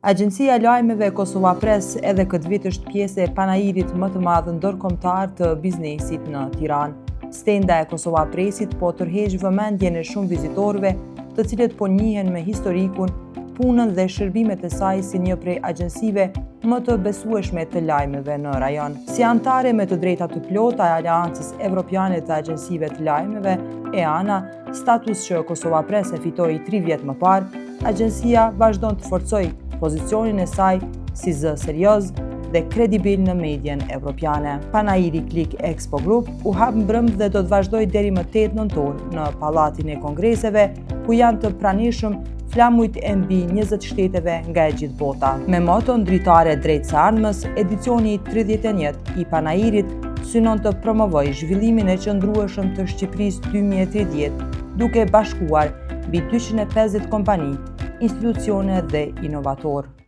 Agjencia e lajmeve Kosova Press edhe këtë vit është pjesë e panairit më të madh ndërkombëtar të biznesit në Tiranë. Stenda e Kosova Pressit po tërheq vëmendjen e shumë vizitorëve, të cilët po njihen me historikun, punën dhe shërbimet e saj si një prej agjencive më të besueshme të lajmeve në rajon. Si anëtare me të drejta të plota e Aleancës Evropiane të Agjencive të Lajmeve, EANA, status që Kosova Press e fitoi 3 vjet më parë, agjencia vazhdon të forcojë pozicionin e saj si zë serioz dhe kredibil në medien evropiane. Panairi Klik Expo Group u hap mbrëmë dhe do të vazhdojë deri më 8 nëntor në Pallatin e Kongreseve, ku janë të pranishëm flamujt e mbi 20 shteteve nga e gjithë bota. Me moton Dritare drejt së ardhmes, edicioni 31 i Panairit synon të promovojë zhvillimin e qëndrueshëm të Shqipërisë 2030, duke bashkuar mbi 250 kompani, institucione dhe inovatorë.